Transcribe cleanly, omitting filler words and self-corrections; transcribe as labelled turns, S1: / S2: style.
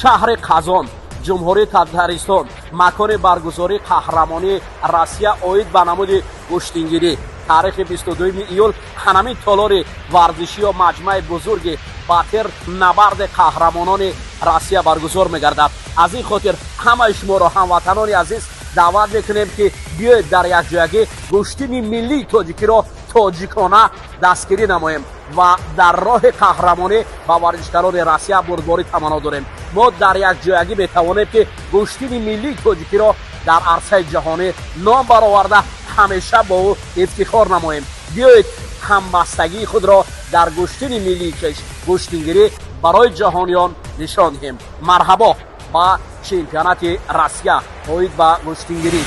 S1: Шаҳри Қазон, Ҷумҳурии Татаристон, макони баргузории қаҳрамонии Россия оид ба намуди гӯштингирӣ, таърихи 22 июл, ҳанамин толори варзишӣ ё маҷмӯаи бузурги Батир набарди қаҳрамонони Россия баргузор мегардад. Аз ин хотир ҳамаи шуморо, ҳамватанони азиз, даъват мекунем, ки биёед, дар якҷоягӣ гӯштини миллии тоҷикиро тоҷикона дастгирӣ намоем ва дар роҳи қаҳрамонӣ ба варзишгарони Россия бурдборӣ таманно дорем. Мо дар якҷоягӣ метавонем, ки гӯштини миллии тоҷикиро дар арсаи ҷаҳонӣ ном бароварда, ҳамеша бо ӯ ифтихор намоем. Биёед, ҳамбастагии худро дар гӯштини миллии хеш, гӯштингирӣ, барои ҷаҳониён нишон диҳем. Марҳабо ба чемпионати Россия оид ба гӯштингирӣ!